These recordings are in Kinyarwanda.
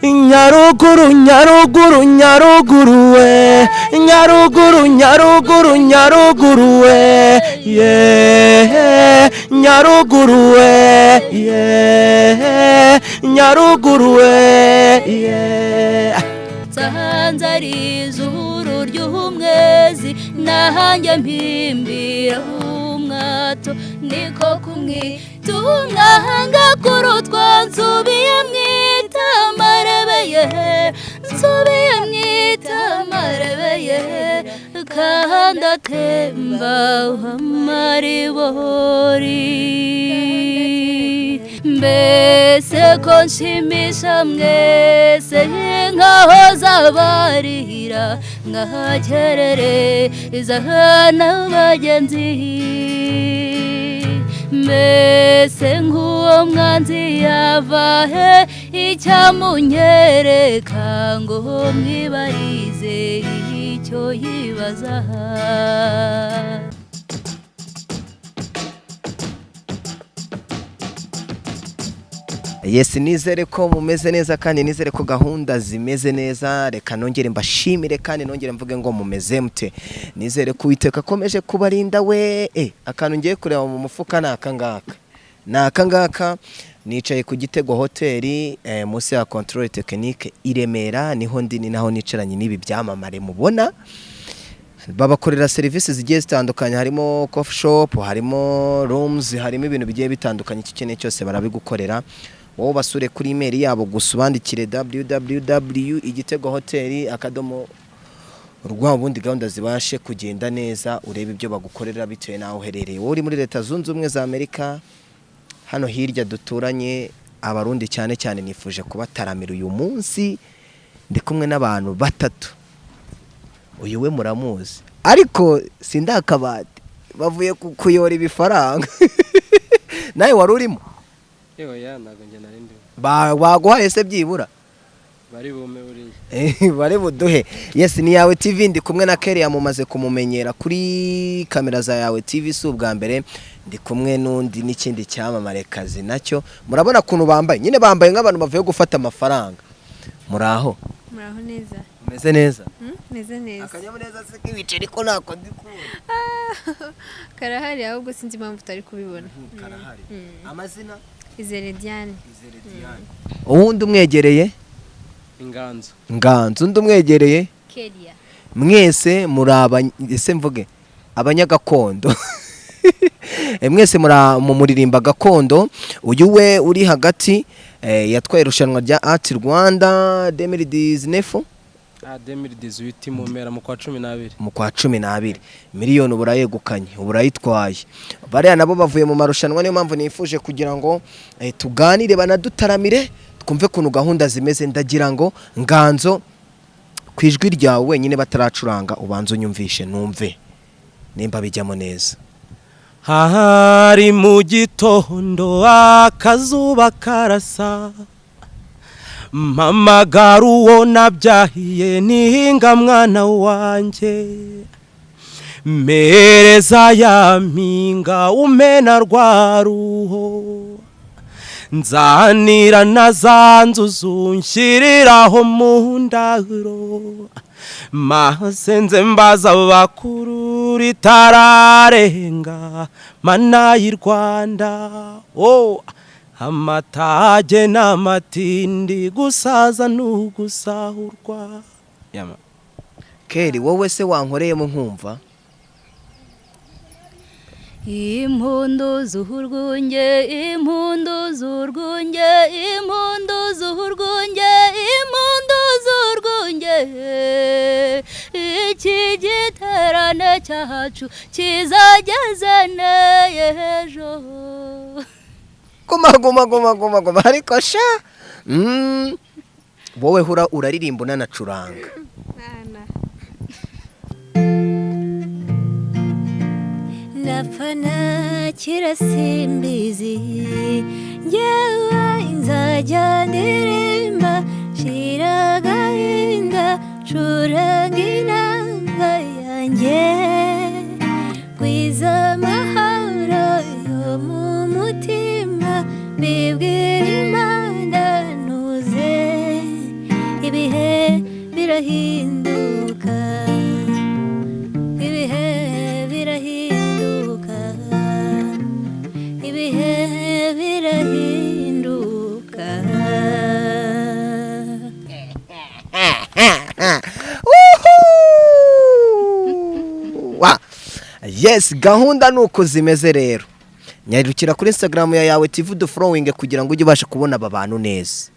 Nyaruguru, Nyaruguru, Nyaruguru we, Nyaruguru, Nyaruguru, Nyaruguru we, yeah, Nyaruguru we, yeah, Nyaruguru we, yeah. Nsanze ari izuru ry'umwezi, nahanjye mpimbira umwato, niko kumwita umwahanga kurutwa. Nsubiye mwitamarebeye, nsubiye mwitamarebeye, kandi atemba amaribori. Mbese ko nshimisha mwese, nkaho zabarira, nkahakerereza n'abagenzi? Mbese nk'uwo mwanzi yava he, icyamunyereka ngo mwibarize icyo yibaza? Yes, nizere ko mumeze neza kandi nizere ko gahunda zimeze neza. Reka nongere mbashimire kandi nongere mvuge ngo mumeze mute? Nizere ko Uwiteka akomeje kubarinda we. Akantu ngiye kureba mu mufuka ni aka ngaka, ni aka ngaka. Nicaye ku Gitego Hoteli, munsi ya Contrôle Technique i Remera, niho ndi, ni naho nicaranye n'ibi byamamare mubona. Babakorera serivisi zigiye zitandukanye, harimo coffee shop, harimo rooms, harimo ibintu bigiye bitandukanye. Icyo ukeneye cyose barabigukorera. Wowe basure kuri email yabo gusa, ubandikire www.igitegohoteli.rw, ubundi gahunda zibashe kugenda neza, urebe ibyo bagukorera bitewe n'aho uherereye. Wowe uri muri Leta Zunze Ubumwe za Amerika, hano hirya duturanye, Abarundi cyane cyane, nifuje kubataramira uyu munsi. Ndi kumwe n'abantu batatu. Uyu we muramuzi, ariko sindakabati, bavuye kuyora ibifaranga. Nawe wari urimo? Yewe ya, ntabwo njye nari ndimo. Baguhaye se byibura? Bari bume buriya. Bari buduhe. Yes, ni Yawe TV, ndi kumwe na Keria, mumaze kumumenyera kuri kamera za Yawe TV, si ubwa mbere. Ndi kumwe n'undi n'ikindi cyamamare kazi nacyo. Murabona ukuntu bambaye nyine, bambaye nk'abantu bavuye gufata amafaranga. Muraho? Muraho neza. Mumeze neza? Meze neza. Akanyamuneza se k'ibiceri ko ntako ndi kubona? Karahari, ahubwo sinzi impamvu utari kubibona. Karahari. Amazina? Izere Diane. Uwundi umwegereye? Inganzo. Nganzo. Undi umwegereye? Keria. Mwese muri ese mvuge abanyagakondo? Mwese mu muririmba gakondo. Uyu we uri hagati, yatwaye irushanwa rya Art Rwanda 2019. Ah, 2018 mu mpera, mu kwa 12. Mu kwa 12, miliyoni ubu urayegukanye, ubu urayitwaye. Bariya nabo bavuye mu marushanwa, niyo mpamvu nifuje kugira ngo tuganire, banadutaramire, twumve ukuntu gahunda zimeze. Ndagira ngo Nganzo, ku ijwi ryawe wenyine, bataracuranga, ubanze unyumvishe numve nimba bijyamo neza. Hari mu gitondo, akazuba karasa, mpamagara uwo nabyahiye, nihinga mwana wanjye, mpereza ya mpinga umena rwa ruho, nzanira na za nzuzu nshyiriraho mu ndaro, maze nze mbaza abakuru ritararenga. Mana y'i Rwanda, oh, amatage n'amatindi, gusaza n'ugusahurwa. Yama. Keri, wowe se wankoreyemo nkumva? Impundu z'urwunge, impundu z'urwunge, impundu z'urwunge, impundu z'urwunge, iki giterane cyacu kizageze ejo. Guma guma guma guma guma, ariko sha, wowe hura uraririmba unanacuranga. Mwana. Napfa nakira simbizi, njyewe nzajya ndirimba shira agahinda, curanga inanga yanjye, gwiza amahoro yo mu mutima, mbibwira Imana ntuze. birahinduka, ibihe birahinduka, ibihe birahinduka. Wa! Yes, gahunda nuko zimeze rero. Nyarukira kuri Instagram ya Yawe TV du following kugira ngo ujye ubasha kubona aba bantu neza.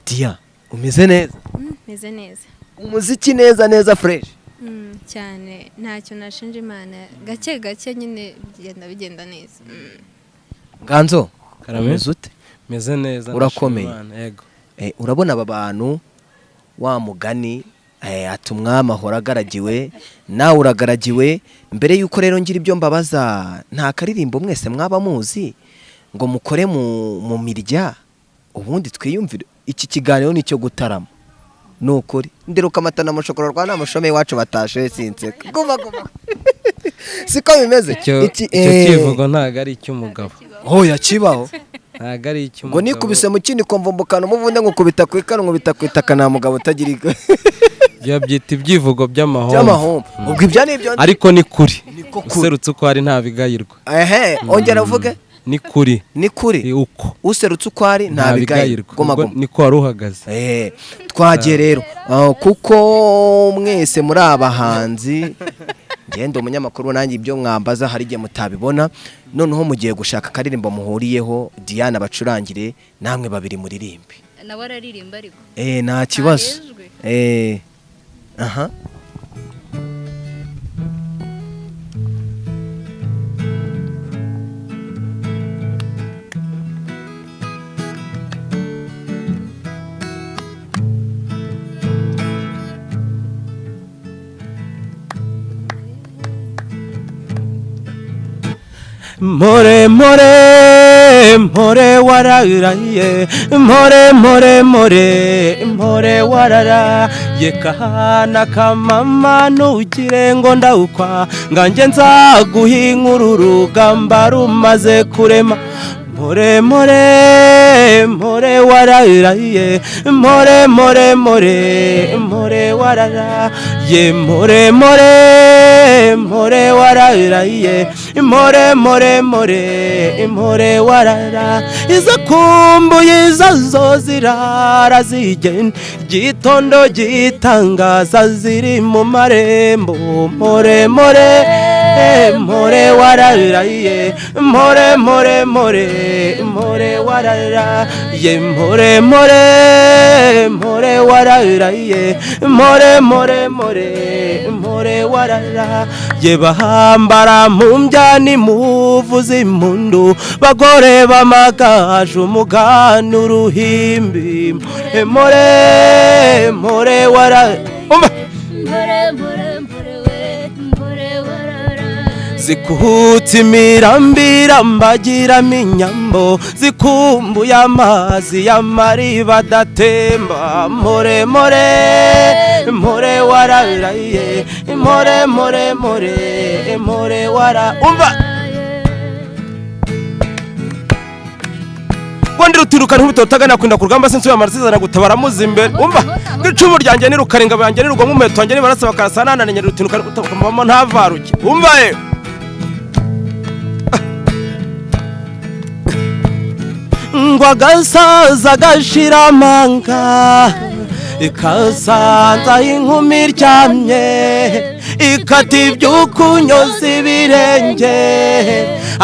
Dia, umeze neza? Meze neza. Umuziki neza neza fresh. Cyane, ntacyo nashinja Imana, gake gake nyine bigenda neza. Nganzo, Karame. umeze ute? Meze neza. Urakomeye. Ndashima Imana, yego. Urabona aba bantu wa mugani, ati umwami ahora agaragiwe, nawe uragaragiwe. Mbere yuko rero ngira ibyo mbabaza, nta karirimbo mwese mwaba muzi ngo mukore mu mirya, ubundi twiyumvire. Iki kiganiro ni icyo gutarama, ni ukuri. Ndiruka amata na mushokoro rwa namushome iwacu batashe sinseka. Guma guma, siko bimeze. Icyo Iki- icyo kivugo ntabwo ari icy'umugabo. Oya, kibaho. Ntabwo ari icy'umugabo. Ngo nikubise mu kindi komvumbukana umuvunde, ngukubita ku ikara, nkubita ku itaka, nta mugabo utagira Ibyo byita ibyivugo by'amahomvu. By'amahomvu. Ubwo ibyo ni ibyo. Ariko ni kuri. Niko kuri. Userutse uko ari nta bigayirwa. Ehe, ongera uvuge. Ni kuri. Ni kuri. Ni uko. Userutse uko ari nta bigayirwa. Guma Ubwo guma. niko wari uhagaze. Twagiye rero. Kuko mwese muri abahanzi, ngende umunyamakuru nanjye ibyo mwambaza hari igihe mutabibona. Noneho mugiye gushaka akaririmbo muhuriyeho, Diana bacurangire, namwe babiri muririmbe. Nawe araririmba ariko. Nta kibazo. Ntahejwe. Aha. More more more wararaye, more more more more warara ye, kahana kamama nugire ngo ndawukwa nganjye nzaguha inkuru urugamba rumaze kurema. More more more wararaye, more more more more warara ye, more more more wararaye, more more more more warara. Izo kumbuye izo zo zirara zigenda, gitondo gitangaza ziri mu marembo. More more more wararaye, more more more more warara ye, more more more wararaye, more more more more warara ye. Bahambara mu mbyani muvuze impundu, bagore bamagaju umugani uruhimbi. More more wara umva. Mpore mpore mpore we, mpore warara. Zikuhutse imirambira mbagiramo inyambo, zikumbuye amazi y'amariba adatemba. More more more wararaye, more more more more wara umva. Ngo rutiruka ntubitotagana kwinda ku rugamba, sinsuye amarasizana gutabara muzi imbere. Umva, icumu ryanjye nirukarenga yanjye nirugwa nk'umuheto wanjye nibarasa bakarasa nananenye rutiruka rutabamo ntavaruke. Umva ye, ngo agasaza gashira amanga ikasanza inkumi iryamye, ikata iby'ukunyoza ibirenge,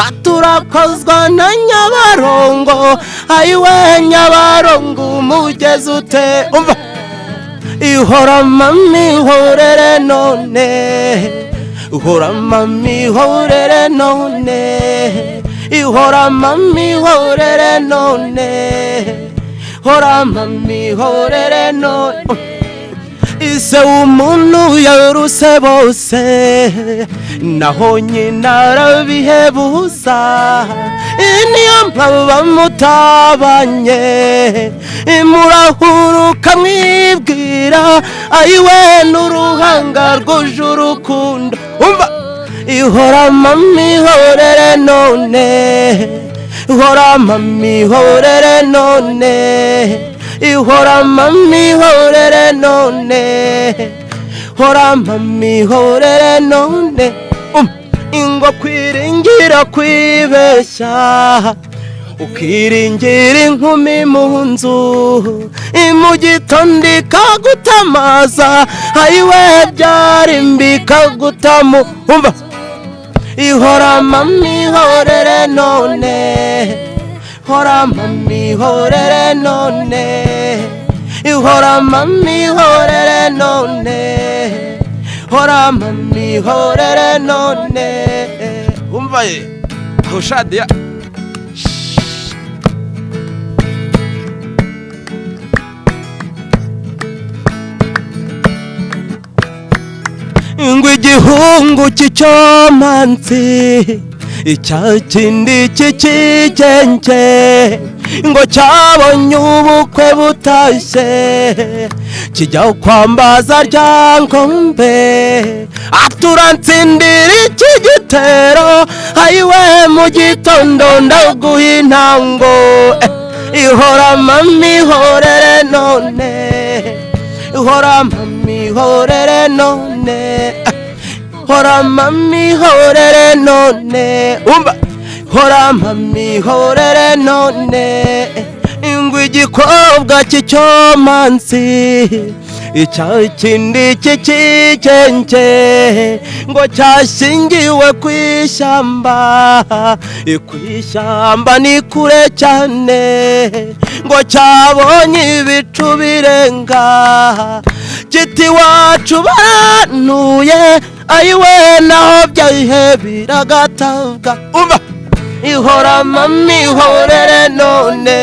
aturakozwa na Nyabarongo. Ayiwe Nyabarongo, umugezi ute umva. Ihora mami ihorere none, ihora mami ihorere none, ihora mami ihorere none, hora mami ihorere none. Ise umuntu yaruse bose, naho nyina arabihebuza, niyo mpamvu bamutabanye imurahuruka mwibwira. Ayiwe n'uruhanga rwuje urukundo. Umva, ihora mami ihorere none, ihora mami ihorere none. Ihora mami ihorere none, hora mami ihorere none. Ingo kwiringira kwibeshya, ukiringira inkumi mu nzu, mu gitondo ikagutamaza, ayiwe byari mbi ikagutamu. Umva, ihora mami ihorere none, hora mami ihorere none, ihora mami ihorere none, hora mami ihorere none. Umva ye aho Shadiya. Ngo igihungu cy'icyomanzi, icya kindi cy'ikigenge, ngo cyabonye ubukwe butashye, kijya kwambaza Ryangombe, aturantsindira iki gitero, ayiwe mu gitondo ndaguha intango. Ihora mami ihorere none, ihora mami ihorere none, hora mami ihorere none. Umva, hora mami ihorere none. Ingwe igikobwa cy'icyomanzi, icya kindi cy'ikigenge, ngo cyashingiwe ku ishyamba, ku ishyamba ni kure cyane, ngo cyabonye ibicu birenga, kiti iwacu barantuye, ayiwe naho byahe biragatabwa. Umva, ihora mami ihorere none,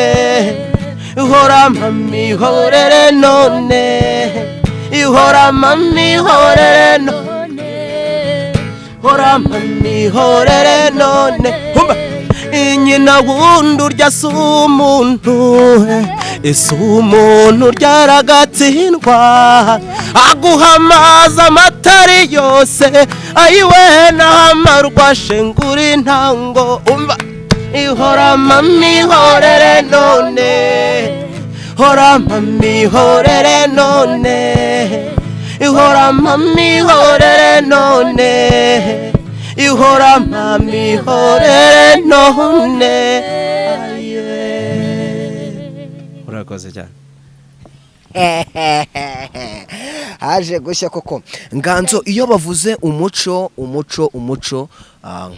ihora mami ihorere none, ihora mami ihorere none, hora mami ihorere none. Umva, inyina wundi urya si umuntu, ese umuntu ryaragatsindwa, aguha amazi amatari yose, ayiwe nahamarwa shengura intango. Umva, ihora mami ihorere none, hora mami ihorere none, ihora mami ihorere none, ihora mami ihorere none. Urakoze cyane. Haje gushya koko. Nganzo, iyo bavuze umuco, umuco, umuco,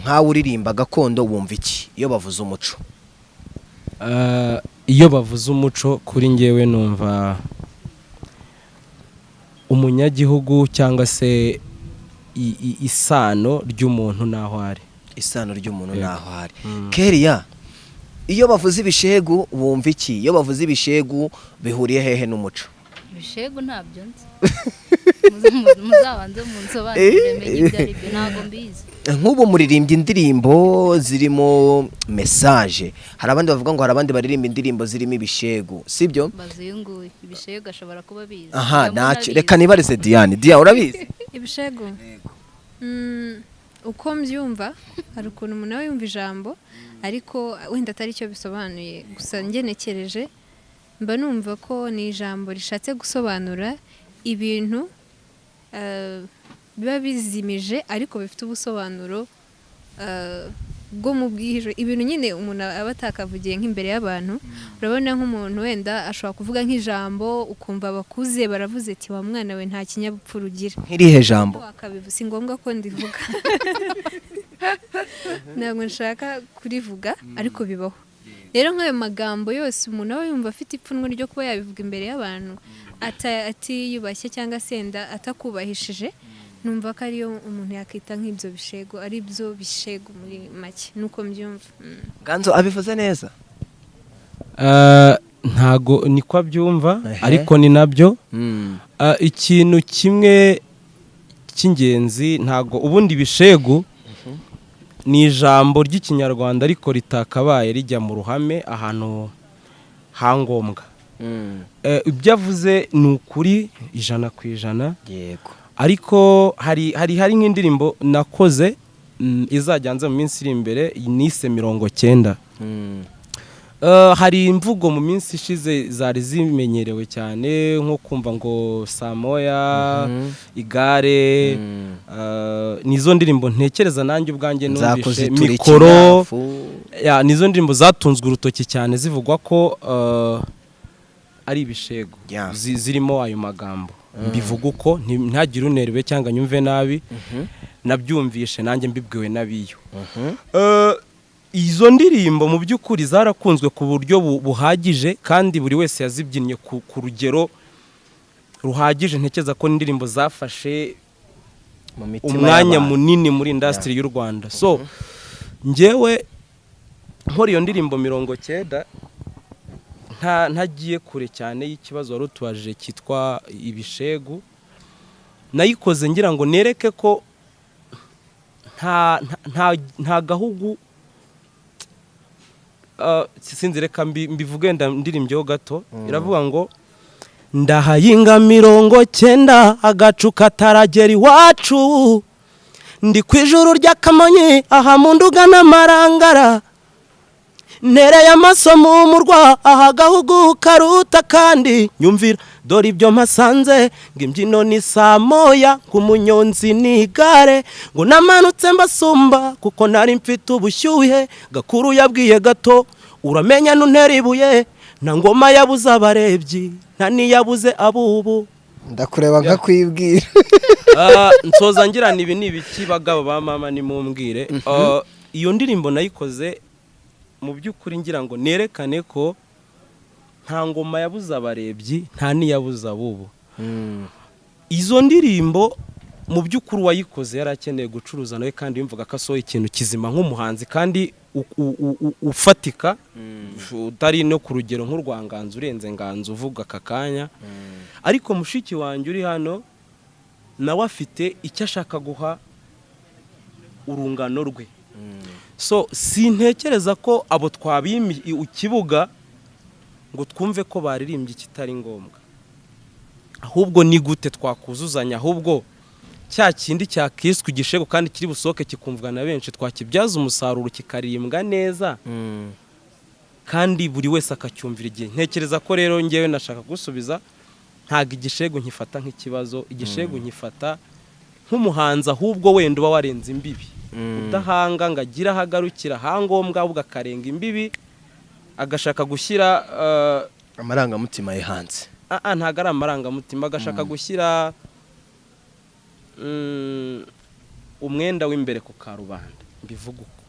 nkawe uririmba gakondo wumva iki iyo bavuze umuco? Iyo bavuze umuco kuri njyewe numva umunyagihugu cyangwa se isano ry'umuntu n'aho ari. Isano ry'umuntu n'aho ari. Keria, iyo bavuze ibishegu wumva iki? Iyo bavuze ibishegu bihuriye hehe n'umuco? Ibishegu ntabyo nzi. Muzabanze munsobanurire menye ibyo ari byo, ntabwo mbizi. Nk'ubu muririmbye indirimbo zirimo message, hari abandi bavuga ngo hari abandi baririmba indirimbo zirimo ibishegu, sibyo? Bazuyunguye ibishegu ashobora kuba bizi. Aha, ntacyo, reka nibarize Diane. Diane, urabizi ibishegu? Uko mbyumva hari ukuntu umuntu aba yumva ijambo ariko wenda atari cyo bisobanuye, gusa ngenekereje mba numva ko ni ijambo rishatse gusobanura ibintu biba bizimije ariko bifite ubusobanuro bwo mu bwihisho, ibintu nyine umuntu aba atakavugiye nk'imbere y'abantu. Urabona nk'umuntu wenda ashobora kuvuga nk'ijambo ukumva abakuze baravuze ati wa mwana we nta kinyabupfura ugira. Nk'irihe jambo? Wakabivuga, si ngombwa ko ndivuga, ntabwo nshaka kurivuga ariko bibaho. Rero nk'ayo magambo yose umuntu aba yumva afite ipfunwe ryo kuba yabivuga imbere y'abantu atiyubashye cyangwa se wenda atakubahishije, numva ko ariyo umuntu yakita nk'ibyo bishego, ari byo bishego muri make nuko mbyumva. Nganzo abivuze neza? Ntago niko abyumva ariko ni nabyo. Ikintu kimwe cy'ingenzi, ntago ubundi ibishegu ni ijambo ry'ikinyarwanda ariko ritakabaye rijya mu ruhame ahantu hangombwa. Ibyo avuze ni ukuri 100%. Yego. Ariko hari hari nk'indirimbo nakoze izajya hanze mu minsi iri imbere, nise 90. Hari imvugo mu minsi ishize zari zimenyerewe cyane, nko kumva ngo saa moya, igare. Nizo ndirimbo ntekereza nanjye ubwanjye numvishe Nzakuzitura mikoro. Ikinyafu. Ya, nizo ndirimbo zatunzwe urutoki cyane zivugwa ko ari ibishego, zirimo ayo magambo. Mbivuga uko ntihagire unerwe cyangwa nyumve nabi, nabyumvishe nanjye mbibwiwe n'abiyo. Izo ndirimbo mu by'ukuri zarakunzwe ku buryo buhagije, kandi buri wese yazibyinnye ku rugero ruhagije. Ntekereza ko indirimbo zafashe mu mitima umwanya y'abantu. munini muri industry y'u Rwanda. So njyewe nkora iyo ndirimbo 90, ntagiye kure cyane y'ikibazo wari utubajije cyitwa ibishegu, nayikoze ngira ngo nereke ko nta gahugu, sinzi, reka mbivuge ndirimbyeho gato. Iravuga ngo: "Ndahayinga 90, agacu kataragera iwacu, ndi ku ijuru ry'Akamonyi, aha mu Nduga n'Amarangara, ntereye amaso mu murwa, aha gahugu karuta kandi nyumvira, dore ibyo mpasanze, ngo imbyino ni saa moya, ngo umunyonzi ni igare, ngo namanutse mbasumba kuko nari mfite ubushyuhe. Gakuru yabwiye gato, uramenya nuntera ibuye, nta ngoma yabuze abarebyi, nta n'iyabuze abubu." Ndakureba nkakwibwira. Nsoza ngira ibi ni ibiki, bagabo ba mama, nimumbwire. Iyo ndirimbo nayikoze mu by'ukuri ngira ngo nerekane ko nta ngoma yabuze abarebyi, nta n'iyabuze abubu. Izo ndirimbo mu by'ukuri uwayikoze yari akeneye gucuruza nawe, kandi yumvaga ko asohoye ikintu kizima nk'umuhanzi kandi ufatika, utari no ku rugero nk'urwa Nganzo, urenze Nganzo uvuga aka kanya. Ariko mushiki wanjye uri hano nawe afite icyo ashaka guha urungano rwe. So sintekereza ko abo twabimi ikibuga ngo twumve ko baririmbye ikitari ngombwa. Ahubwo ni gute twakuzuzanya, ahubwo cya kindi cyakiswe igishego kandi kiri busohoke kikumvwa na benshi, twakibyaza umusaruro kikaririmbwa neza kandi buri wese akacyumvira igihe. Ntekereza ko rero ngewe nashaka gusubiza, ntabwo igishego nkifata nk'ikibazo. Igishego nkifata nk'umuhanzi ahubwo wenda uba warenze imbibi, udahanga ngo agire aho agarukira ahangombwa, ahubwo akarenga imbibi agashaka gushyira amarangamutima ye hanze. Ntabwo ari amarangamutima, agashaka gushyira umwenda w'imbere ku karubanda, mbivuga uko.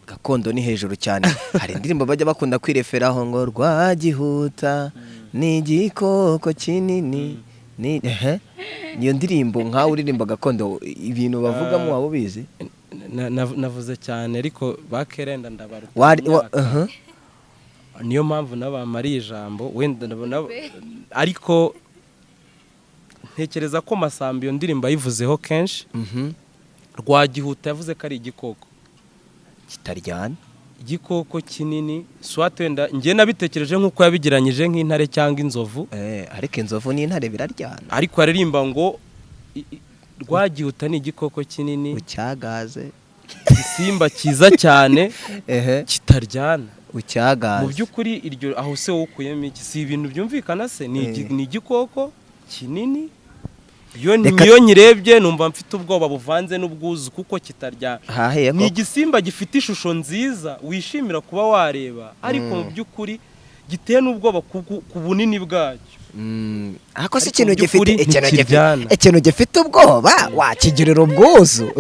Gakondo ni hejuru cyane. Hari indirimbo bajya bakunda kwireferaho ngo "Rwagihuta ni igikoko kinini", ni ehe, niyo ndirimbo. Nkawe uririmba gakondo, ibintu bavugamo waba ubizi? Navuze cyane, ariko bakerenda ndabaruta Wari mu myaka. Niyo mpamvu nabamariye ijambo wenda ariko ntekereza ko Masamba iyo ndirimbo ayivuzeho kenshi. Rwagihuta yavuze ko ari igikoko kitaryana. Igikoko kinini, soit wenda njye nabitekereje nk'uko yabigiranyije nk'intare cyangwa inzovu. Ariko inzovu n'intare biraryana. Ariko aririmba ngo Rwagihuta ni igikoko kinini, ucyagaze, igisimba cyiza cyane kitaryana. Ucyagaze. Mu by'ukuri iryo aho se wowe ukuyemo iki? Si ibintu byumvikana se? Ni ni igikoko kinini, iyo iyo nyirebye numva mfite ubwoba buvanze n'ubwuzu kuko kitaryana. Hahiye Ni koko. igisimba gifite ishusho nziza wishimira kuba wareba, ariko mu by'ukuri giteye n'ubwoba ku bunini bwacyo. Ariko se Ariko ikintu mu gifite by'ukuri ikintu gifite ntikiryana. Ikintu gifite ubwoba wakigirira ubwuzu?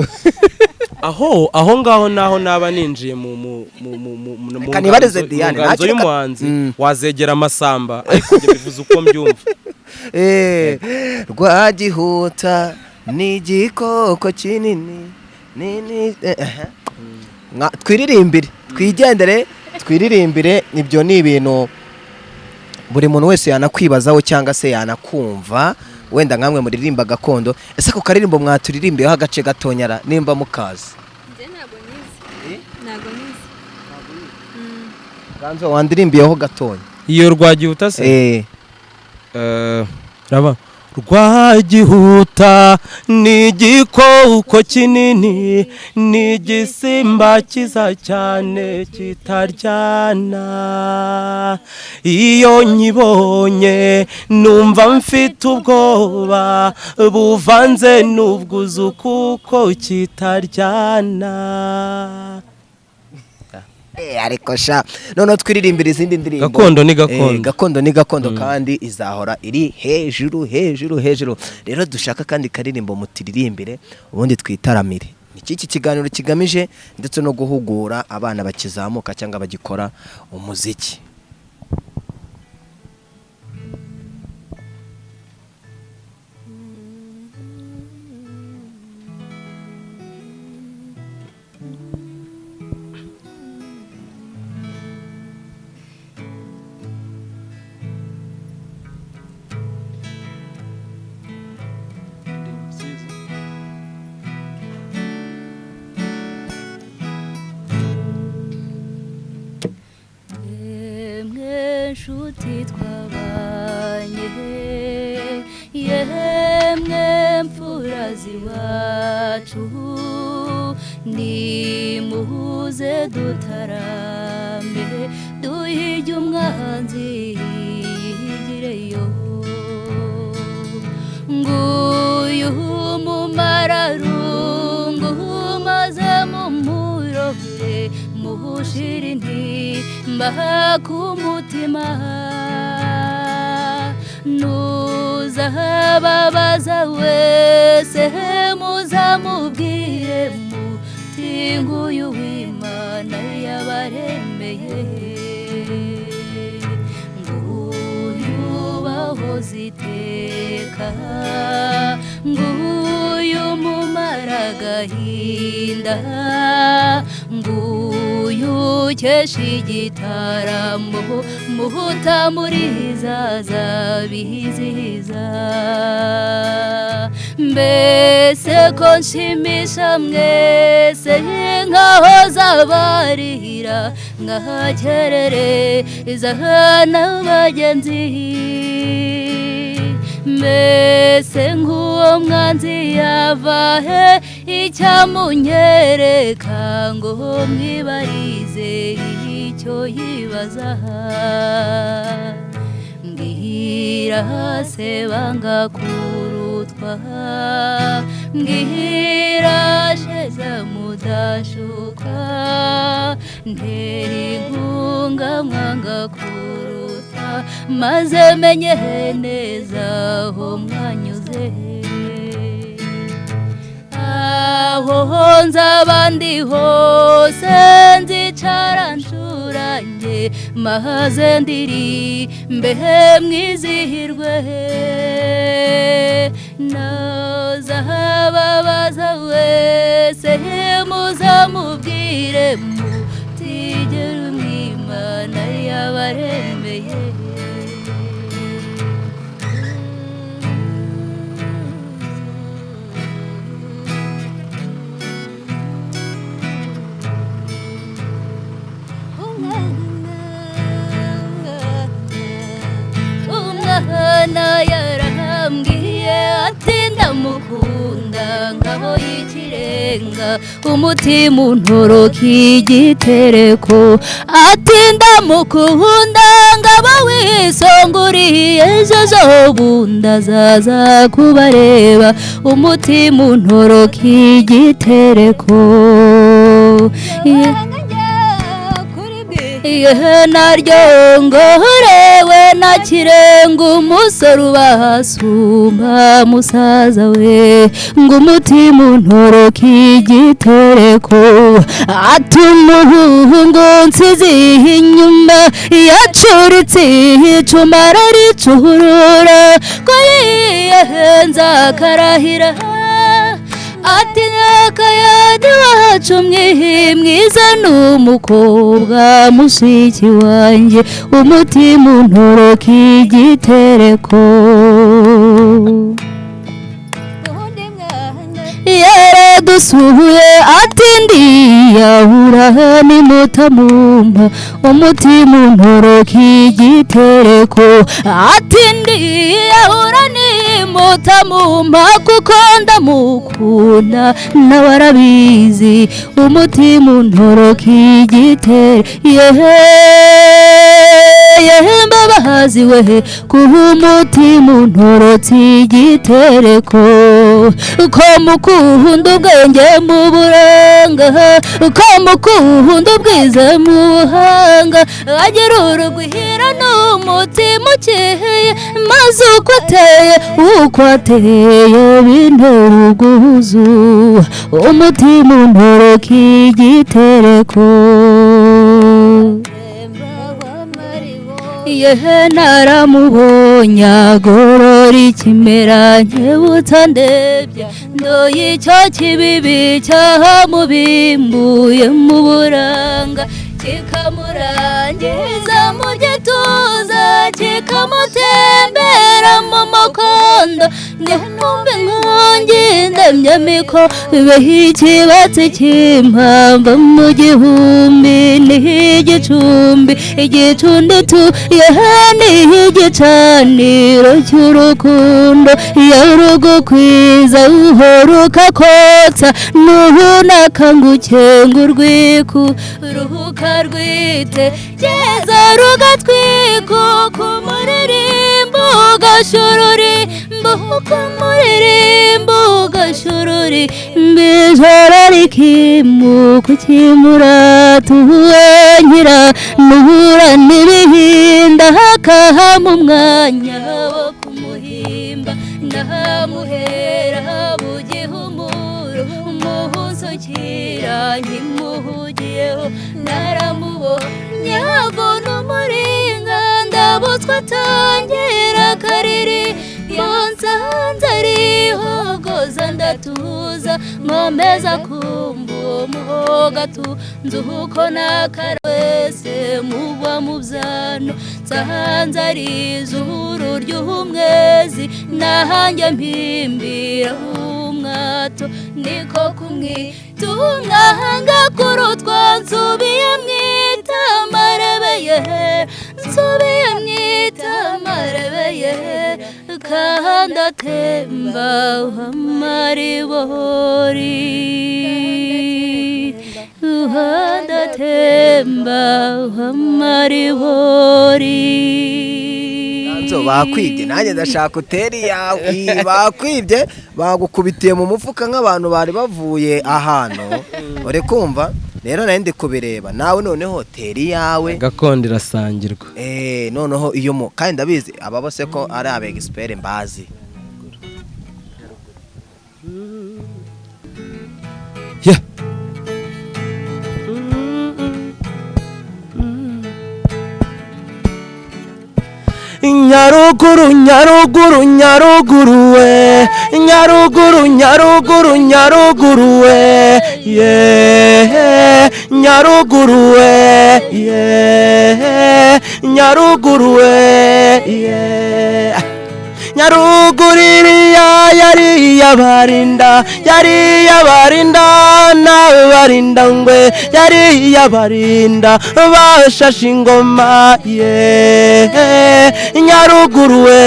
Aho ngaho naho naba ninjiye mu mu mu mu mu mu Reka nibarize mu Diane, nganzo ntacyo y'umuhanzi, wazegera amasamba, ariko ibyo bivuze uko mbyumva. Rwagihuta ni igikoko kinini nini. Twiririmbire, twigendere, twiririmbire. Ibyo ni ibintu buri muntu wese yanakwibazaho cyangwa se yanakumva. Wenda nkamwe muririmba gakondo, ese ako karirimbo mwaturirimbiyeho agace gatonyara nimba mukazi? Njye ntabwo nyizi, ntabwo nyizi. Ganzo, wandirimbiyeho gatonya? Iyo Rwagihuta se? Eh. Raba Rwagihuta ni igikoko kinini, ni igisimba kiza cyane kitaryana. Iyo nkibonye numva mfite ubwoba buvanze n'ubwuzu kuko kitaryana. Ariko sha, noneho twiririmbira izindi ndirimbo. Gakondo ni gakondo. Gakondo ni gakondo, kandi izahora iri hejuru hejuru hejuru. Rero dushaka kandi karirimbo mutiririmbire, ubundi twitaramire. Iki kiganiro kigamije ndetse no guhugura abana bakizamuka cyangwa bagikora umuziki. Nshuti twabanye, yemwe mfura z'iwacu, nimuze dutarame duhige umwanzi yigireyo. Nguyu umumararungu maze mumurore muhushira intimba ku mutima, nuzababaza wese muzamubwire muti nguyu w'Imana yabaremeye, nguyu bahoze iteka, nguyu mumaragahinda, nguyu ukesha igitaramo muhutamuriza zabizihiza. Mbese ko nshimisha mwese nkaho zabarihira, nkahakerereza n'abagenzi. Mbese nk'uwo mwanzi yava he icyamunyereka ngo mwibarize icyo yibaza. Mbwira se banga kurutwa, mbwira sheza mudashuka, ntera inkunga mwanga kuruta, maze menye neza aho mwanyuze. Aho nzaba ndi hose nzicara nshurange, maze ndirimbe mwizihirwe. Nazababaza wese muzamubwire mutigera umwimana yabaremeye. Umwana yarambwiye ati ndamukunda nkabo y'ikirenga, umutima untoroka igitereko, ati ndamukunda ngabo wisonguriye ejo bundi azaza kubareba, umutima untoroka igitereko. Naryo ngorewe na kirenga umusore ubasumba musaza we, ngo umutima untoroka igitereko, atumuhungu nsize inyuma yacuritse icuma araricurura, ko yiyahenze akarahira ati nyakayadi wacu mwiza n'umukobwa mushiki wanjye, umutima untoroka igitereko. Yadusuhuye ati ndiyahura nimutamumpa umutima untoroka igitereko, ati ndiyahura nimutamumpa kuko ndamukunda nawe arabizi, umutima untoroka igitereko. Yehe mbabazi we kuba umutima untorotse igitereko, ko mukunda ubwenge mu buranga, ko mukunda ubwiza mu buhanga, agira urugwiro n'umutima ukeye, maze uko ateye bintera ubwuzu, umutima untoroka igitereko. Yehe naramubonye agorora ikimera nkebutsa ndebye, ndoye icyo kibibi cyahamubimbuye mu buranga, kikamurangiza mu gituza, kikamutembera mu mukondo, numve inkongi ndemye miko, bibeho ikibatsi cy'impamba mu gihumbi, niho igicumbi igicumbi yehe niho igicaniro cy'urukundo, yarugukwiza uhora ukakotsa, nuhunaka ngo urwiku ruhuka rwite geza rugatwika kumuririmbo ugashururi kumuririmbo ugashururi mbijoro rikimuka ukimurata uwankira nuhura n'ibihinda hakahama umwanya wo kumuhimba, ndahamuhera bugihumuro umuhusukira nkimuhugiyeho, naramubonye avuna umuringa ndabutswe atangira akariri, nsanze arihogoza ndatuza nkomeza kumva uwo muhoga nzuko nakara wese mugwa mu byano, nsanze ari izuru ry'umwezi nahanjye mpimbira umwato, niko kumwitunga kurutwa nsubiye mwitamarebeye, nsubiye mwitamarebeye, kandi atemba amaribori, kandi atemba amaribori. Bakwibye nanjye ndashaka uteri yawe, bakwibye bagukubitiye mu mufuka nk'abantu bari bavuye ahantu uri kumva. Rero nari ndi kubireba nawe noneho teri yawe gakondo irasangirwa. Noneho iyo mu kandi ndabizi aba bose ko ari aba expert mbazi. Yeah. Nyaruguru nyaruguru nyaruguru we, nyaruguru nyaruguru nyaruguru we, yeah, nyaruguru we, yeah, nyaruguru we, yeah. Nyaruguru iriya yari yabarinda, yari yabarinda n'abarinda ngwe, yari yabarinda bashashe ingoma, yeah, Nyaruguru we,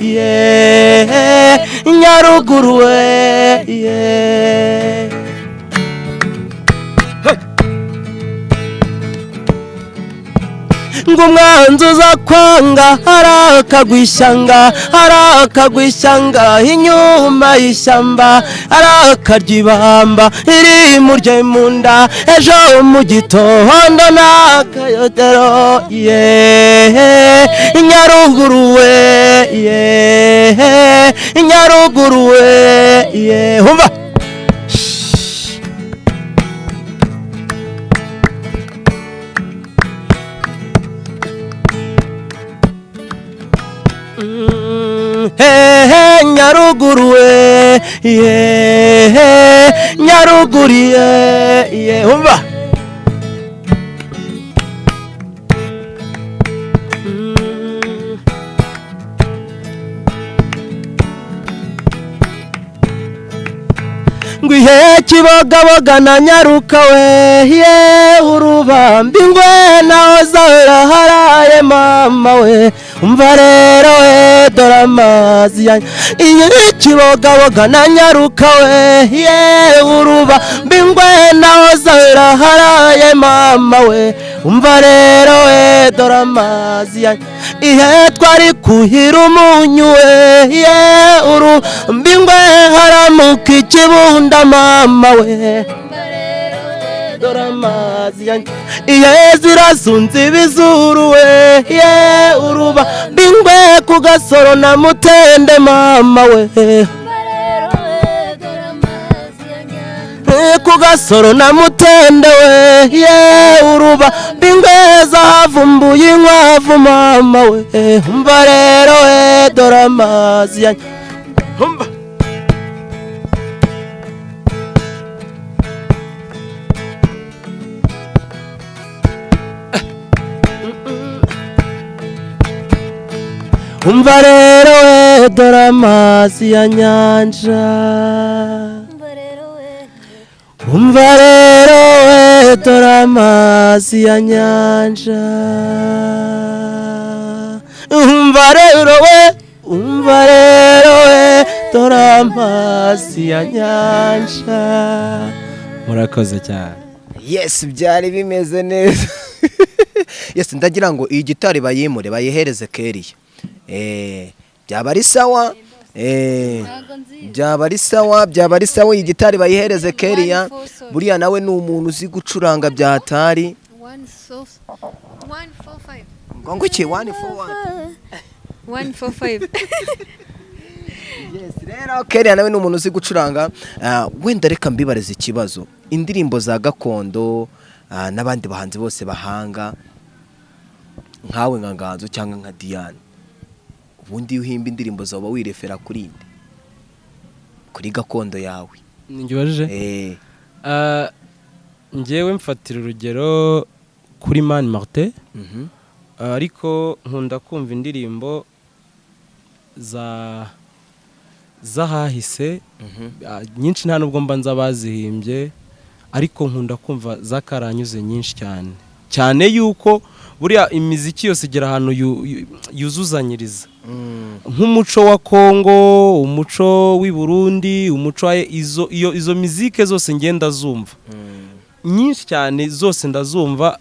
yeah, Nyaruguru we, yeah. Ngumwanzu uza kwanga arakagwishyanga, arakagwishyanga inyuma y'ishyamba, arakarya ibamba iri murye munda, ejo mu gitondo n'akayotero, yeah, Nyaruguru we, yeah, Nyaruguru we, yeah. Umva Hey, Nyaruguru we, yeah, Nyaruguru yeah, yeah. Umva Ngo ihe Kibogaboga na Nyaruka we, ye urubambi ngwe naho zahera haraye mama we. Umva rero we dore amazi ya ihe Kibogaboga na Nyaruka we, ye urubambi ngwe naho zahera haraye mama we. Umva rero we dore amazi ya ihe twari kuhira umunyu we, ye urubambi ngwe haramuka ikibunda mama we. Dore amazi ya ihe zirazunze ibizuru we, ye urubambi ngwe ku gasoro na mutende mama we. Ku gasoro na mutende we, ye urubambi ngwe zahavumbuye inkwavu mama we. Umva rero we dore amazi ya umva. Umva rero we dore amazi ya nyanja. Umva rero we dore amazi ya nyanja. Umva rero we, umva rero we dore amazi ya nyanja. Murakoze cyane. Yes, byari bimeze neza. Yes, ndagira ngo iyi gitari bayimure bayihereze Keria. Byaba ari sawa. Byaba ari sawa, byaba ari sawa iyi gitari bayihereze Keria. Buriya nawe ni umuntu uzi gucuranga bya hatari. 1 4 5 Ngo iki 1 4 1 1 4 5. Yes, rero Keria nawe ni umuntu uzi gucuranga. Wenda reka mbibareze ikibazo. Indirimbo za gakondo n'abandi bahanzi bose bahanga nkawe nka Nganzo cyangwa nka Diane, ubundi uhimba indirimbo zawe wirefera kuri inde? Kuri gakondo yawe. Ngibaje. Njyewe mfatira urugero kuri Mani Martin. Ariko nkunda kumva indirimbo za zahahise nyinshi, nta nubwo mba nzabazihimbye, ariko nkunda kumva zakaranyuze nyinshi cyane cyane, yuko buriya imiziki yose igera ahantu yuzuzanyiriza. Nk'umuco wa Kongo, umuco w'i Burundi, umuco wa izo mizike zose ngenda zumva nyinshi cyane, zose ndazumva.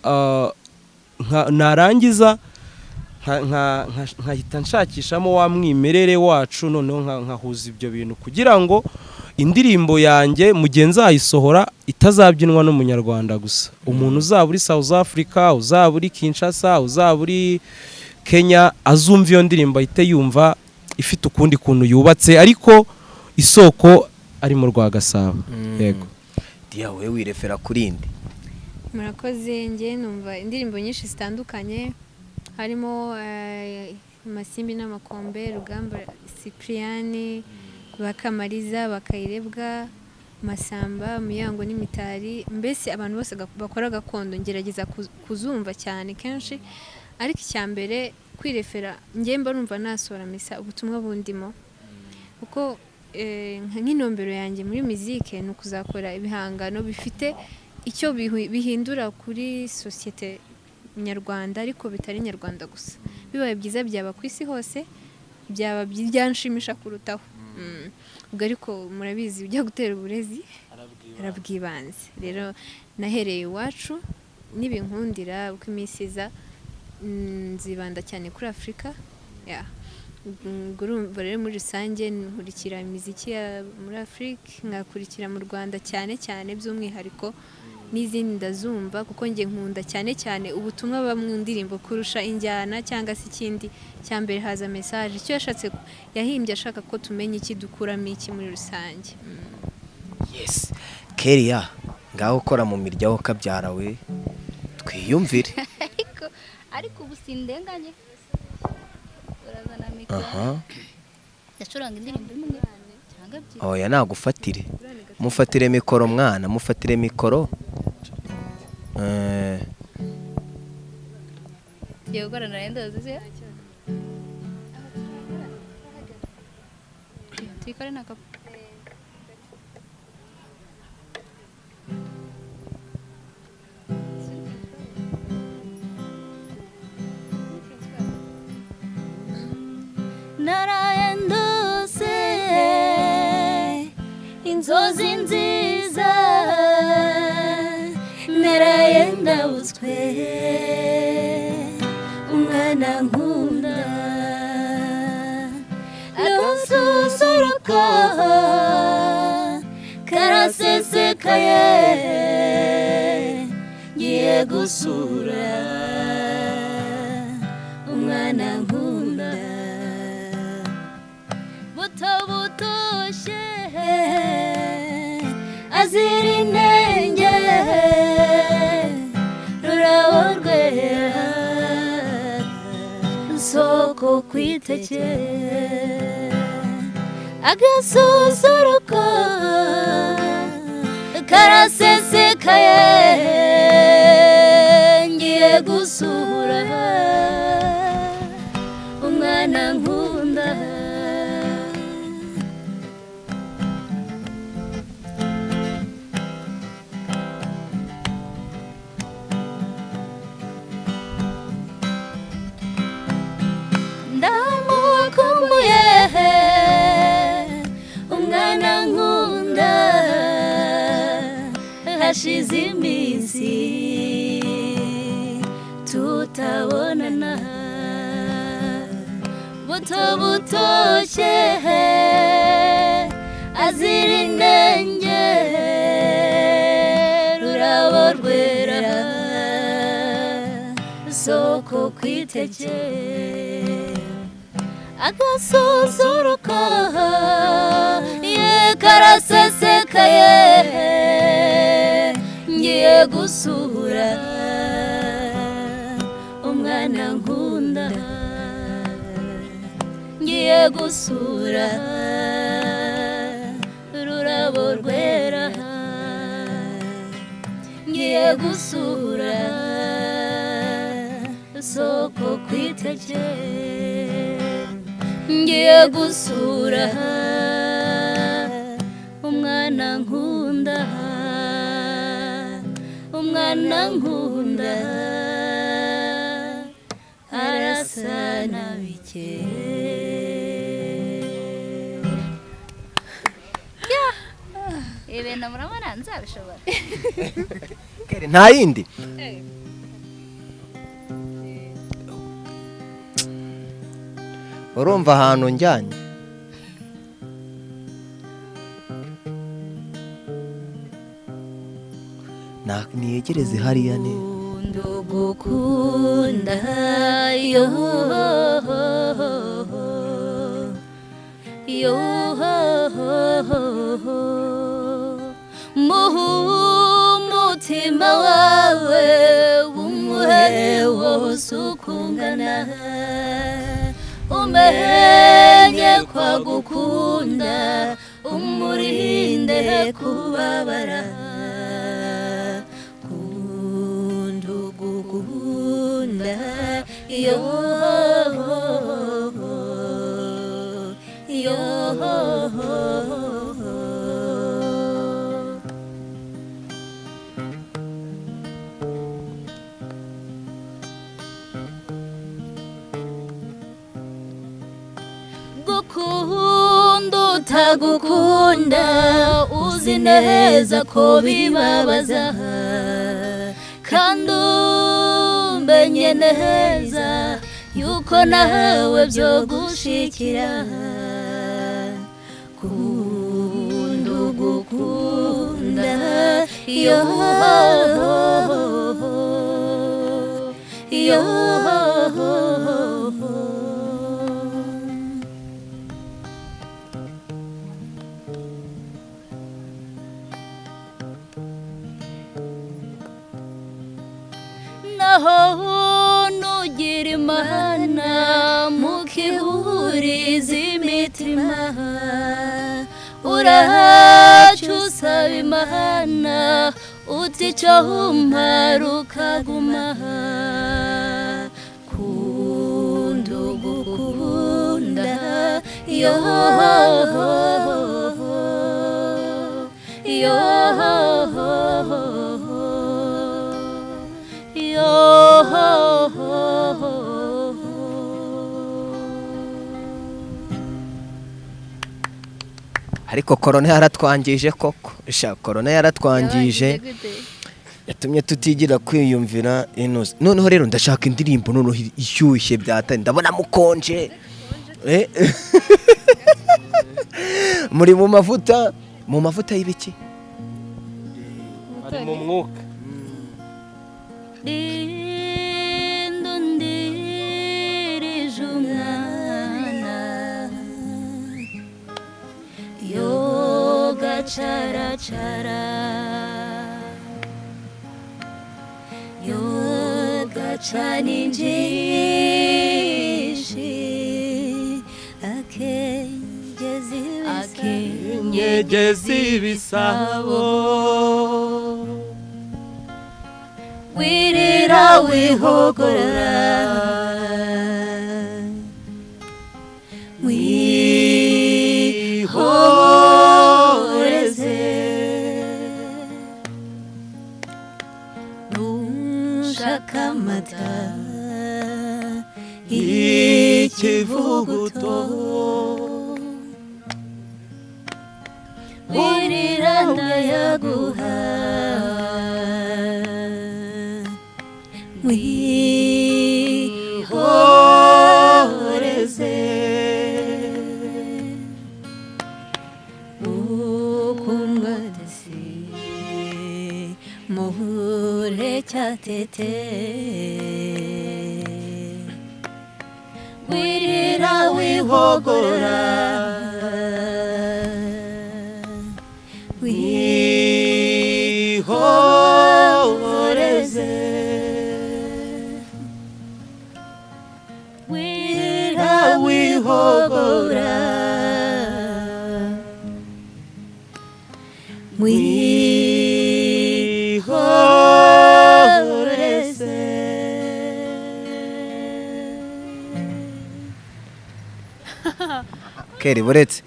Narangiza nkahita nshakishamo wa mwimerere wacu, noneho nkahuza ibyo bintu kugira ngo indirimbo yanjye mugenzi ayisohora itazabyinwa n'umunyarwanda gusa. Umuntu uzaba uri South Africa, uzaba uri Kinshasa, uzaba uri Kenya azumva iyo ndirimbo ahite yumva ifite ukundi kuntu yubatse, ariko isoko ari mu Rwagasabo. Yego. Dia wewe wirefera kuri inde? Murakoze. Nge numva indirimbo nyinshi zitandukanye harimo Masimbi n'Amakombe, Rugamba Cypriani, Bakamariza, Bakayirebwa, Masamba, Muyango n'Imitari, mbese abantu bose bakora gakondo ngerageza kuzumva cyane kenshi. Ariko icyambere kwirefera nge mba numva nasohora misa ubutumwa bundimo, kuko nk'intumbero yanjye muri muzike ni ukuzakora ibihangano bifite icyo bihindura kuri sosiyete nyarwanda, ariko bitari nyarwanda gusa. Bibaye byiza byaba ku isi hose, byaba byanshimisha kurutaho. Ubwo ariko murabizi ujya gutera uburezi arabwibanze. Rero nahereye iwacu nibinkundira uko iminsi iza nzibanda cyane kuri Afurika. Urumva rero muri rusange nkurikira imiziki ya muri Afurika, ngakurikira mu Rwanda cyane cyane by'umwihariko, n'izindi ndazumva kuko nge nkunda cyane cyane ubutumwa buba mu ndirimbo kurusha injyana cyangwa se ikindi. Cya mbere haza message, icyo yashatse yahimbye ashaka ko tumenya iki, dukuramo iki muri rusange. Yes, Keria ngaho ukora mu mirya wo kabyara we twiyumvire. Ariko ubu sindenganye urazana mikoro yacuranga indirimbo imwe cyangwa ebyiri. Oya nagufatire, mufatire mikoro mwana, mufatire mikoro. Yego narenda zize tikore na Inzozi nziza naraye ndabutswe, umwana nkunda agasusuruko karasesekaye, ngiye gusura umwana nkunda. Buto butoshye azira inenge, rurabo rwera soko kwiteke, agasusuruko karasesekaye, ngiye gusura umwana nkunda. Ndamukumbuye umwana nkunda, hashize iminsi tutabonana. Buto butoshye azira inenge, rurabo rwera soko kwiteke, agasusuruko ye karasesekaye, ngiye gusura umwana nkunda, ngiye gusura rurabo rwera, ngiye gusura soko kwiteke, ngiye gusura umwana nkunda, umwana nkunda arasa na bike. Ibintu murabona nzabishobora. Kere nta yindi. Urumva ahantu njyanye niyegereze hariya ni Ndugukunda yo yo, mutima wawe umuhe wose ukungana, umenye kwagukunda, umurinde kubabara. Kundugukunda yo yo. Gukunda utagukunda uzi neza ko bibabaza, kandi umenye neza yuko nawe byo gushikira. Kunda ugukunda yo yo. Naho nugira Imana mukihuriza imitima, uraca usaba Imana uti icyo umara ukaguma. Kunda ugukunda yo yo yo. Ariko korona yaratwangije koko. Sha, korona yaratwangije. Yabangije gute? Yatumye tutigira kwiyumvira inoze. Noneho rero ndashaka indirimbo noneho ishyushye byatari, ndabona mukonje. Muri mu mavuta, mu mavuta y'ibiki? Ari mu mwuka. Rindo ndirije umwana yogacaracara yogacana injishi akengeza Nyegezi ibisabo. Wirira wihogora wihoreze nushaka amata Ikivuguto. Wirira ndayaguha wihoreze ukumwadesi muhure cyatete wirira wihogora Wihoreze. Wirira wihogora wihoreze. Keri, buretse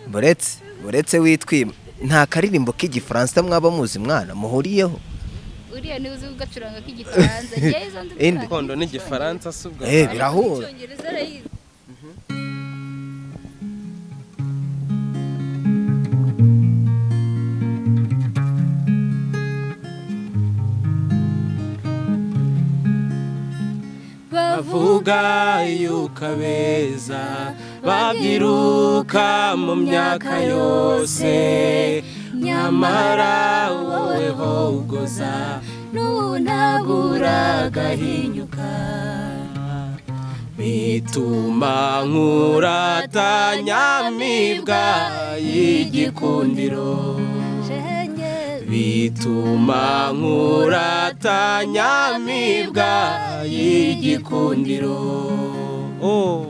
buretse buretse witwima, nta karirimbo k'igifaransa mwaba muzi mwana muhuriyeho? Uriya niwe uzi kugacuranga k'igifaransa, njyewe izo nzi Inde. gucuranga. Gakondo n'igifaransa si ubwo. Birahura. Icyongereza arayizi. Bavuga yuko abeza babyiruka mu myaka yose, nyamara wowe hogoza nunagura agahinyuka. Bituma nkuratanyamibwa y'igikundiro. Shenge. Bituma nkuratanyamibwa y'igikundiro. Oh.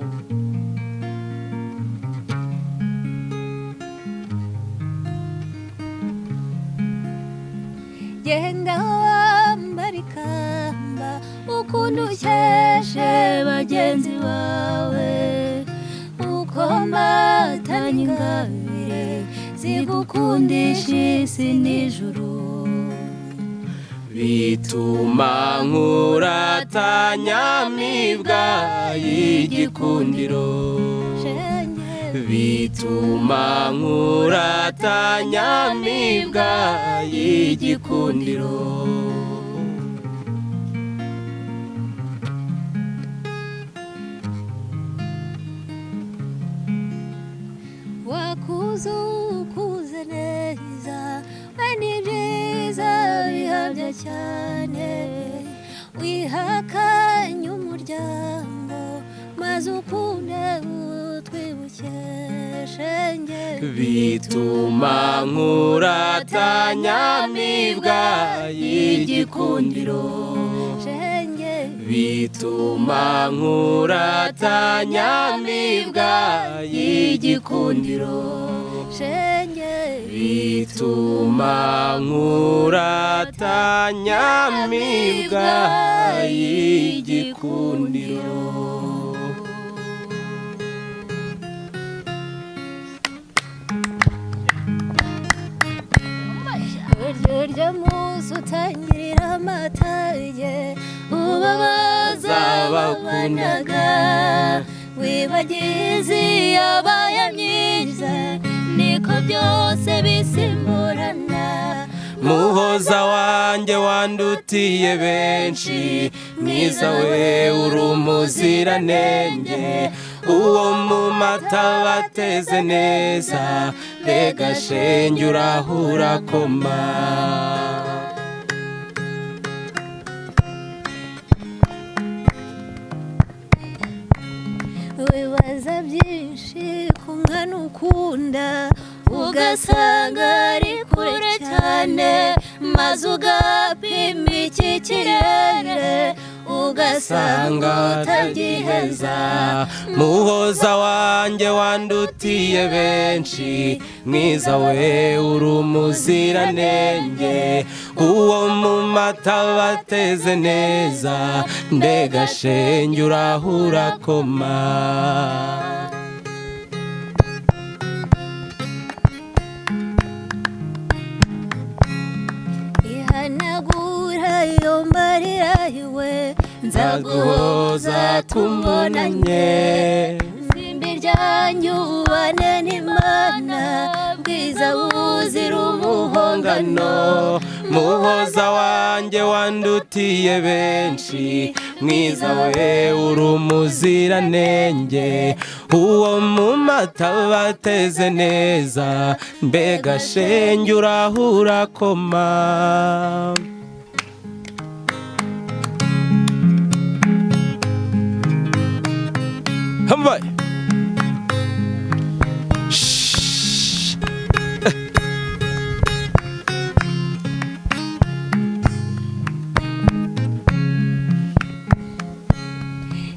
Genda wambara ikamba ukuntu ukeshe bagenzi bawe, ukomatanye ingabire zigukundisha isi n'ijuru. Bituma nkuratanyamibwa y'igikundiro. Shenge. Bituma nkuratanyamibwa y'igikundiro. Wakuze ukuze neza we, ni byiza bihabya cyane, wihakanye umuryango maze ukunde utwibuke shenge. Bituma nkuratanyamibwa y'igikundiro. Shenge. Bituma nkuratanyamibwa y'igikundiro. Shenge. Bituma nkuratanyamibwa y'igikundiro. Uryo munsi utangirira amatage ubabaza bakundaga, wibagize yabaye myiza niko. byose bisimburana. Muhoza wanjye wandutiye benshi, mwiza we uri umuziranenge, uwo mu mata bateze neza, mbega shenge urahura koma. Wibaza byinshi ku mwana ukunda, ugasanga ari kure cyane, maze ugapima iki kirere, ugasanga utagiheza. Muhoza wanjye wandutiye benshi, mwiza we uri umuziranenge, uwo mu mata bateze neza, mbega shenge urahura koma. Ihanagura ayo marira iwe, Nzaguhoza tumbonanye, Simbi ryanyu ubane n'Imana, bwiza buzira umuhongano. Muhoza wanjye wandutiye benshi, mwiza we uri umuziranenge, uwo mu mata bateze neza, mbega shenge urahura koma. Hambaye. Shhh.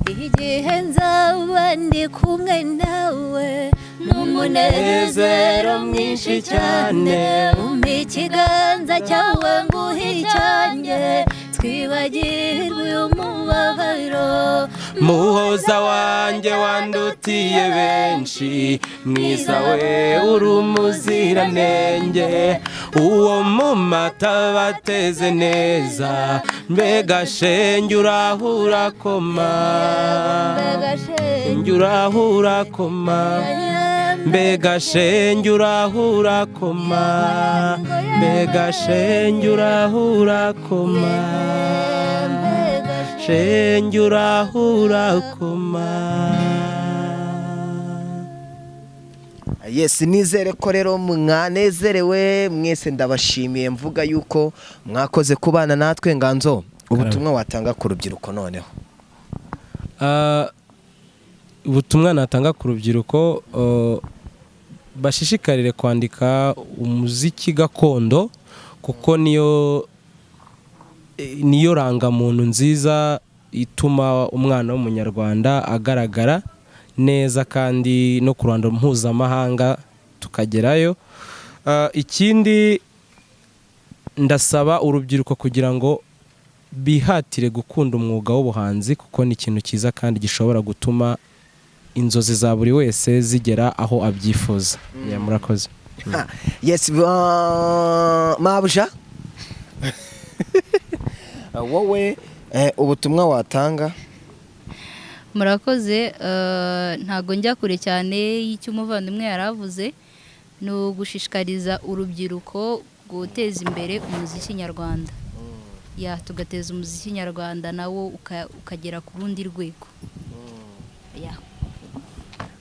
Igihe nzaba ndi kumwe nawe, n'umunezero mwinshi cyane, umpa ikiganza cyawe nguhe icyanjye, twibagirwe uyu mubabaro. Muhoza wanjye wandutiye benshi, mwiza we uri umuziranenge, uwo mu mata bateze neza, mbega shenge urahura koma. Shenge urahura koma, mbega shenge urahura koma, mbega shenge urahura koma, shenge urahura koma. Yes, nizere ko rero mwanezerewe mwese, ndabashimiye mvuga yuko mwakoze kubana natwe. Nganzo, ubutumwa watanga ku rubyiruko noneho? Ubutumwa natanga ku rubyiruko, bashishikarire kwandika umuziki gakondo, kuko niyo rangamuntu nziza ituma umwana w'umunyarwanda agaragara neza kandi no ku ruhando mpuzamahanga tukagerayo. Ikindi ndasaba urubyiruko kugira ngo bihatire gukunda umwuga w'ubuhanzi, kuko ni ikintu cyiza kandi gishobora gutuma inzozi za buri wese zigera aho abyifuza. Yeah, murakoze. Yes, mabuja, wowe ubutumwa watanga? Murakoze. Ntago njya kure cyane y'icyo umuvandimwe yaravuze, ni ugushishikariza urubyiruko guteza imbere umuziki nyarwanda, ya tugateza umuziki nyarwanda nawo ukagera ku rundi rwego. Ya.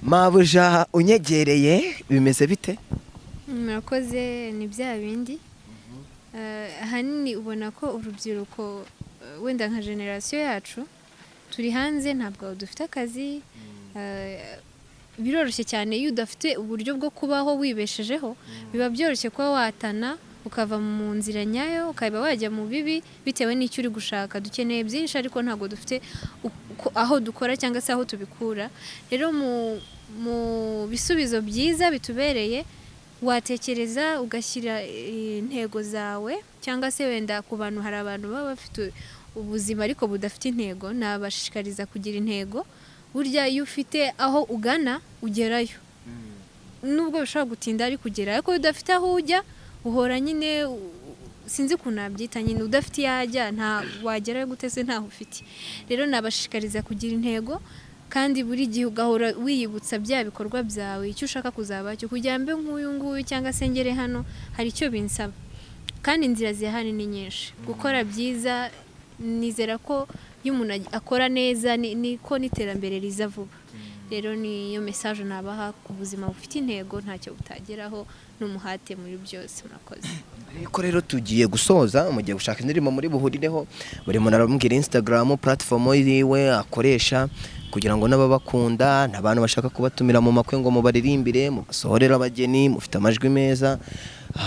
Mabuja unyegereye, bimeze bite? Murakoze. Ni bya bindi. Ahanini ubona ko urubyiruko, wenda nka generasiyo yacu turi hanze, ntabwo dufite akazi. Biroroshye cyane iyo udafite uburyo bwo kubaho wibeshejeho, biba byoroshye kuba watana ukava mu nzira nyayo, ukaba wajya mu bibi bitewe n'icyo uri gushaka. Dukeneye byinshi ariko ntabwo dufite aho dukora cyangwa se aho tubikura. Rero mu bisubizo byiza bitubereye, watekereza ugashyira intego zawe, cyangwa se wenda ku bantu, hari abantu baba bafite ubuzima ariko budafite intego, nabashishikariza kugira intego. Burya iyo ufite aho ugana ugerayo, nubwo bishobora gutinda ariko ugerayo. Ariko iyo udafite aho ujya uhora nyine sinzi ukuntu nabyita, nyine udafite iyo ajya nta wagerayo gute se ntaho ufite? Rero nabashishikariza kugira intego. Kandi buri gihe ugahora wiyibutsa bya bikorwa byawe, icyo ushaka kuzaba cyo, kugira mbe nk'uyu nguyu cyangwa se ngere hano, hari icyo binsaba. Kandi inzira zihari ni nyinshi. Gukora byiza, nizera ko iyo umuntu akora neza niko n'iterambere riza vuba. Rero niyo message nabaha: ubuzima bufite intego, ntacyo butageraho, n'umuhate muri byose. Murakoze. Ariko rero tugiye gusoza, mugiye gushaka indirimbo muri buhurireho. Buri muntu aramubwira Instagram platform yiwe akoresha, kugira ngo n'ababakunda n'abantu bashaka kubatumira mu makwe ngo mubaririmbire, mubasohorere abageni, mufite amajwi meza,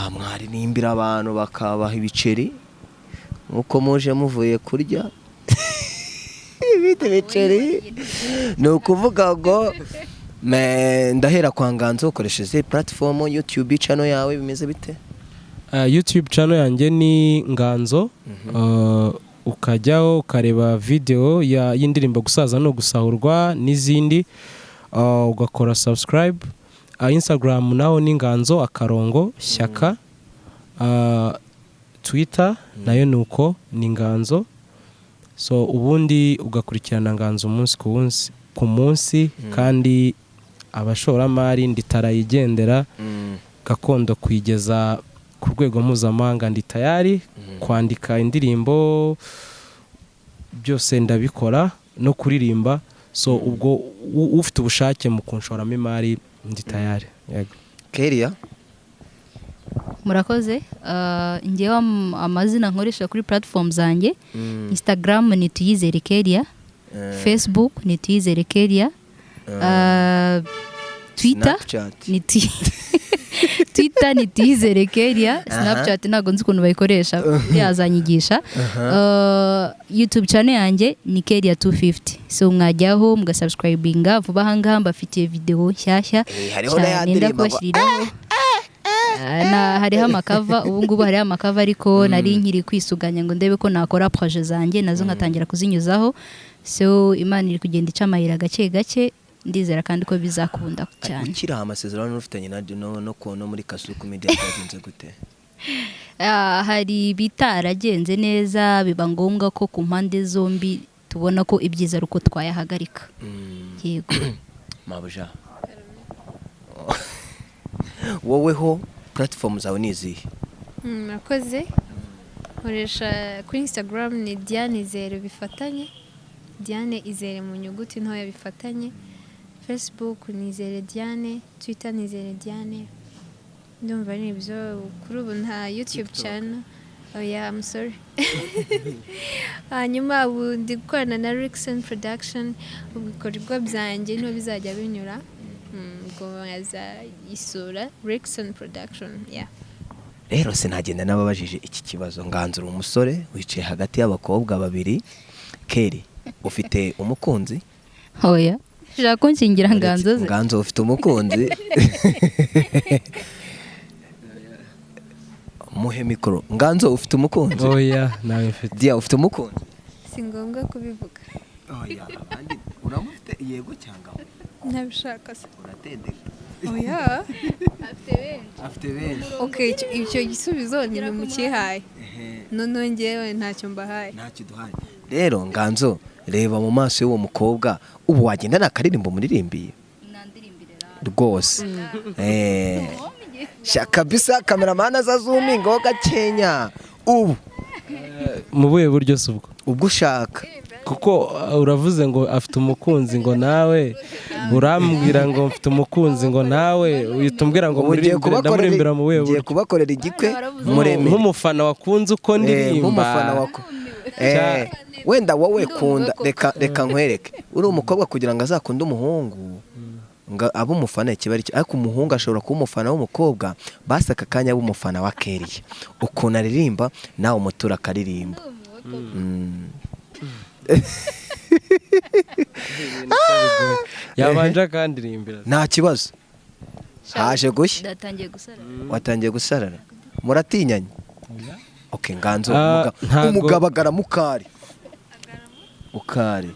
mwaririmbira abantu bakabaha ibiceri nk'uko muje muvuye kurya ibindi biceri. Ni ukuvuga ngo ndahera kwa Nganzo. Ukoresheje platform YouTube channel yawe, bimeze bite? YouTube channel yanjye ni Nganzo. Ukajyaho ukareba video y'indirimbo "Gusaza no Gusahurwa" n'izindi, ugakora subscribe. Instagram naho ni Nganzo akarongo Shyaka. Twitter nayo ni uko, ni Nganzo. So ubundi ugakurikirana Nganzo umunsi ku munsi. Kandi abashoramari, ndi tarayigendera gakondo kuyigeza ku rwego mpuzamahanga. Ndi tayari kwandika indirimbo, byose ndabikora, no kuririmba. So ubwo ufite ubushake mu kunshoramo imari, ndi tayari, yego. Keria. Murakoze. Njyewe amazina nkoresha kuri platform zanjye: Instagram ni Tuyizere Keria, Facebook ni Tuyizere Keria, Twitter Snapchat. ni Twitter ni Tuyizere Keria. Snapchat ntabwo nzi ukuntu bayikoresha, yazanyigisha. YouTube channel yanjye ni Keria 250, so mwajyaho mugasubscribinga. Vuba ahangaha mbafitiye video nshyashya Hariho na ya cyane nda ndirimbo ngo kubashyiriraho. Hariho amacover, ubu ngubu hariho amacover, ariko nari nkiri kwisuganya ngo ndebe ko nakora projet zanjye nazo nkatangira kuzinyuzaho. So Imana iri kugenda ica amayira gake gake, ndizera kandi ko bizakunda cyane. Ukiri aha, amasezerano ufitanye na no muri Kasuku Media byagenze gute? Hari ibitaragenze neza, biba ngombwa ko ku mpande zombi tubona ko ibyiza ari uko twayahagarika. Yego. Mabuja, woweho platform zawe ni izihe? Murakoze. Nkoresha kuri Instagram ni Diane Izere bifatanye, Diane Izere mu nyuguti ntoya bifatanye. Facebook ni Izere Diane, Twitter ni Izere Diane. Ndumva ari ibyo kuri ubu, nta YouTube channel. Oh yeah, I'm sorry. Hanyuma ubu ndi gukorana na Rickson Production, ubu ibikorwa byanjye niho bizajya binyura. Ubwo bazayisura, Rickson Production, yeah. Rero sinagenda n'ababajije iki kibazo. Nganzura, umusore wicaye hagati y'abakobwa babiri. Keri, ufite umukunzi? Oya, ushaka kunshingira Nganzo ze? Nganzo, ufite umukunzi? Muhe mikoro. Nganzo, ufite umukunzi? Oya, nawe mfite. Dia, ufite umukunzi? Si ngombwa kubivuga. Oya, abandi uramufite, yego cyangwa? Ntabishaka se. Uratendeka. Oya. Afite benshi. Okay, icyo gisubizo ni mukihaye, noneho njyewe ntacyo mbahaye. Ntacyo duhaye. Rero Nganzo, reba mu maso y'uwo mukobwa. Ubu wagenda nta karirimbo muririmbiye rwose. Shaka bisa kameramani aza zoomingaho gakenya ubu. Mu buhe buryo se ubwo? Ubwo ushaka. Kuko uravuze ngo afite umukunzi, ngo nawe urambwira ngo mfite umukunzi, ngo nawe uhita umbwira ngo Ubu ngiye muririmbire. kubakorera, Ndamurimbira mu buhe ngiye buryo? kubakorera igikwe muremere. Nk'umufana wakunze uko ndirimba. Nk'umufana wako. Wenda wowe kunda, reka nkwereke. Uri umukobwa, kugira ngo azakunde umuhungu ngo abe umufana kiba ari cyo, ariko umuhungu ashobora kuba umufana w'umukobwa. Basi aka kanya abe umufana wa Keriya, ukuntu aririmba, nawe umutura akaririmba. Yabanje akandirimbira. Nta kibazo, haje gushya. Ndatangiye gusara. Watangiye gusarara, muratinyanye. Okay, Nganzo. Ntago- Umugabo agara mukari ukari.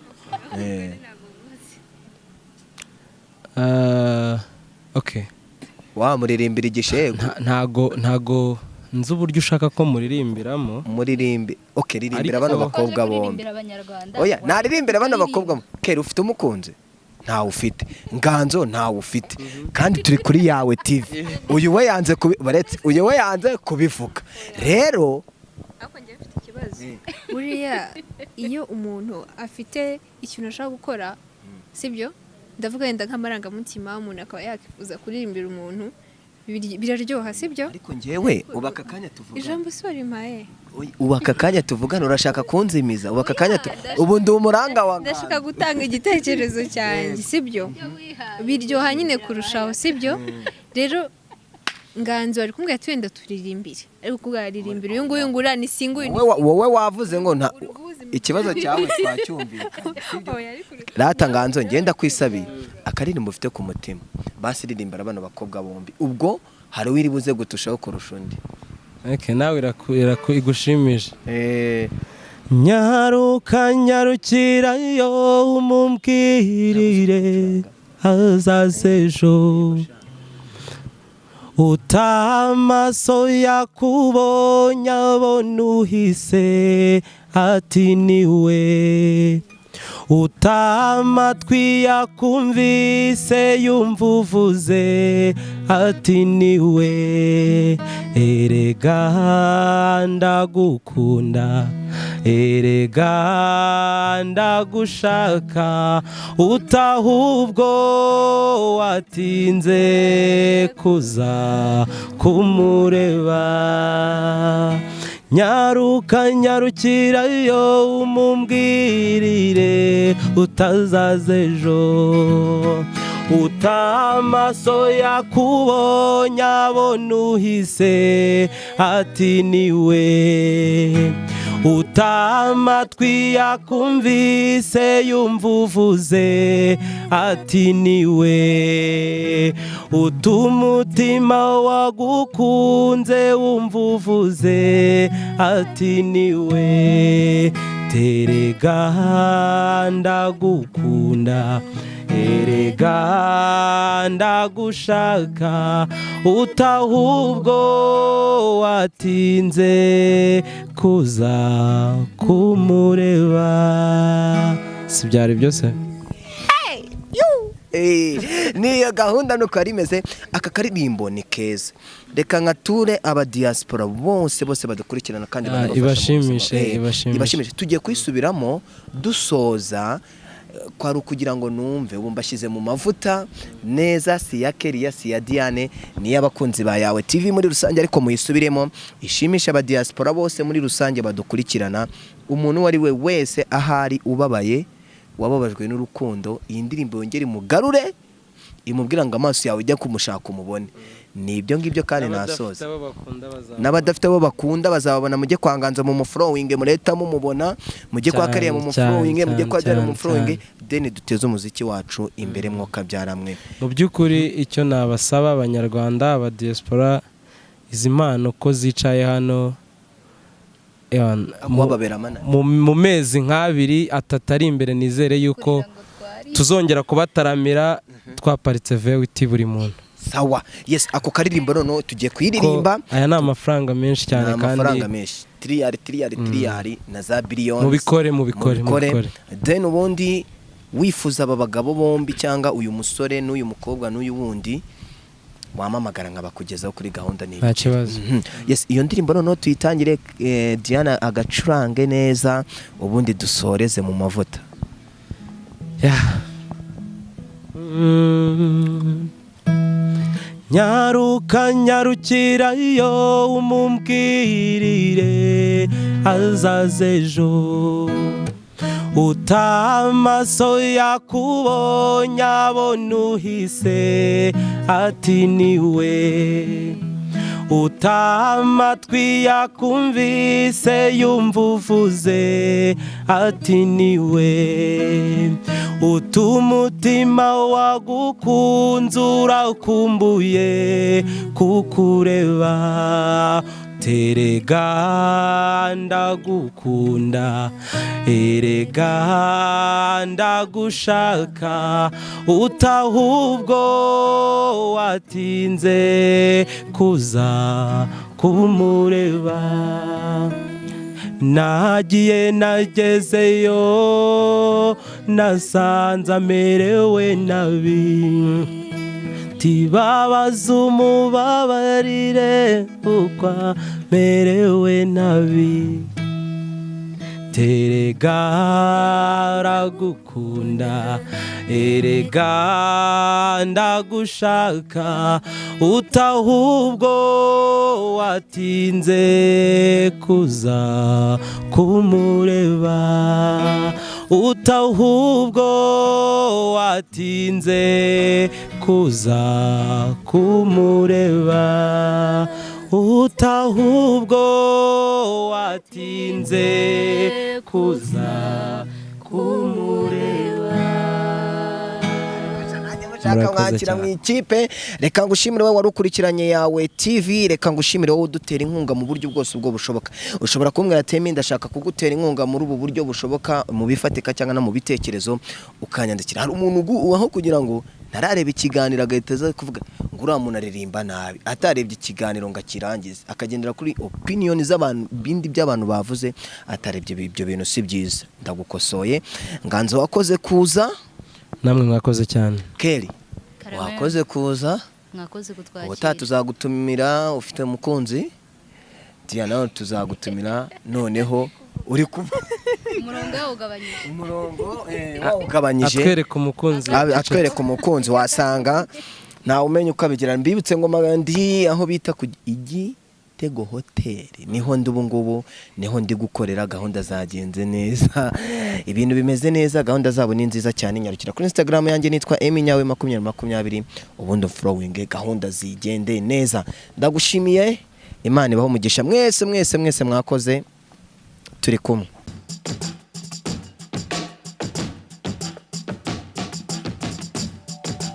Okay. Wamuririmbira igishego. Ntago nzi uburyo ushaka ko muririmbiramo. Muririmbe, okay, ririmbira bano Ariko- bakobwa bombi. Oya, naririmbira bano bakobwa. Kera, ufite umukunzi? Ntawe ufite Nganzo, ntawe ufite, kandi turi kuri Yawe TV. Uyu we yanze baretse, uyu we yanze kubivuga rero. Ariko njyewe mfite ikibazo. Buriya iyo umuntu afite ikintu ashaka gukora, sibyo, ndavuga wenda nk'amarangamutima, umuntu akaba yakifuza kuririmbira umuntu, biraryoha, sibyo? Ariko njyewe ubu aka kanya tuvugana Ijambo si warimpaye. Ubu aka kanya tuvugana urashaka kunzimiza? Ubu aka kanya ubu ndi umuranga wa Ndashaka Nganzo. gutanga igitekerezo cyanjye, sibyo? Biryoha nyine kurushaho, sibyo? Rero Nganzo bari kumbwira ati wenda turirimbire, ariko kubwaririmbira uyu nguyu ngo uriya ni single. Wowe wavuze ngo nta Uri guhuza ikibazo cyawe twacyumvikanye, sibyo? Oya, ariko Rata Nganzo, ngenda kwisabiye akaririmbo ufite ku mutima, basi ririmbara bano bakobwa bombi, ubwo hari uwiri buze gutushaho kurusha undi. Okay, nawe igushimisha. Nyaruka, nyarukirayo, umumbwirire azaze ejo. Utamaso yakubonye abona uhise ati niwe, utamatwi yakumvise yumva uvuze ati niwe. Erega ndagukunda, erega ndagushaka, utahubwo watinze kuza kumureba. Nyaruka, nyarukirayo, umumbwirire utazaza ejo. Utamaso yakubonye abona uhise ati niwe, utamatwi yakumvise yumva uvuze ati niwe, utumutima wagukunze wumva uvuze ati niwe. Terega ndagukunda, erega ndagushaka, utahubwo watinze kuza kumureba. Si byari byose? Niyo gahunda nuko yari imeze. Aka karirimbo ni keza, reka nkature abadiaspora bose bose badukurikirana kandi banabafasha mu Ibashimishe, buzima. ibashimishe. Ibashimishe. Tugiye kuyisubiramo dusoza, kwari ukugira ngo numve ubu mbashyize mu mavuta neza. Si ya Keriya, si ya Diane, ni iy'abakunzi ba Yawe TV muri rusange, ariko muyisubiremo ishimisha abadiaspora bose muri rusange badukurikirana. Umuntu uwo ari we wese ahari ubabaye, wababajwe n'urukundo, iyi ndirimbo yongere imugarure, imubwira ngo amaso yawe ujya kumushaka umubone. Ni ibyo ngibyo kandi nasoza. N'abadafite abo bakunda bazababona. Mujye kwa Nganzo mu mufollowing, mureta mumubona, mujye kwa Cyane, Kariya mu mufollowing, cyane, mujye kwa Diane mu cyane, mufollowing, then duteze umuziki wacu imbere mwoka byaramwe. Mu by'ukuri icyo nabasaba abanyarwanda, abadiaspora, izi mpano ko zicaye hano, ewan, Wababera mana. mu mezi nk'abiri atatu ari imbere, nizere yuko Kugira ngo twari tuzongera kubataramira twaparitse V8 buri muntu. Sawa, yes, ako karirimbo noneho tugiye Ko kuyiririmba. Aya ni amafaranga menshi cyane Ni amafaranga kandi menshi, tiriyari, tiriyari, tiriyari na za biliyoni. Mubikore, mubikore, mubikore. Then ubundi wifuza aba bagabo bombi cyangwa uyu musore n'uyu mukobwa n'uyu wundi, wamamagara nkabakugezaho kuri gahunda ni Nta kibazo. Yes, iyo ndirimbo noneho tuyitangire, Diana agacurange neza, ubundi dusoreze mu mavuta. Yeah. Nyaruka, nyarukirayo, umumbwirire azaze ejo. Utamaso yakubonye abona uhise ati niwe, utamatwi yakumvise yumva uvuze ati niwe, utumutima wagukunze urakumbuye kukureba. Terega ndagukunda, erega ndagushaka, utahubwo watinze kuza kumureba. Nagiye nagezeyo. Nasanze amerewe nabi. Tibabaza umubabarire uko amerewe nabi. Terega aragukunda, erega ndagushaka, utahubwo watinze kuza kumureba, utahubwo watinze kuza kumureba, utahubwo watinze kuza kumureba. Nshaka Murakoze mwakira mu cyane. ikipe. Reka ngushimire wowe wari ukurikiranye Yawe TV. Reka ngushimire wowe udutera inkunga mu buryo bwose ubwo bushoboka. Ushobora kumbwira ati: "Emi, ndashaka kugutera inkunga muri ubu buryo bushoboka, mu bifatika cyangwa no mu bitekerezo," ukanyandikira. Hari umuntu aho kugira ngo ntarareba ikiganiro agahita aza kuvuga ngo uriya muntu aririmba nabi, atarebye ikiganiro ngo akirangize, akagendera kuri opinion z'abantu, bindi by'abantu bavuze atarebye. Ibyo bintu si byiza, ndagukosoye. Nganzo, wakoze kuza. Namwe mwakoze cyane. Kelly, Karame. wakoze kuza. Mwakoze kutwakira. Ubutaha tuzagutumira ufite umukunzi. Diana, tuzagutumira noneho uri kuba Umurongo wawugabanyije. Umurongo wawugabanyije. Atwereka umukunzi. Atwereka umukunzi, wasanga ntawe umenya uko abigira. Mbibutse ngo ndi aho bita ku Igitego Hoteli, niho ndi ubu ngubu, niho ndi gukorera. Gahunda zagenze neza, ibintu bimeze neza, gahunda zabo ni nziza cyane. Nyarukira kuri Instagram yanjye, nitwa Emi Nyawe 2020, ubundi following, gahunda zigende neza. Ndagushimiye, Imana ibaho umugisha mwese mwese mwese, mwakoze, turi kumwe.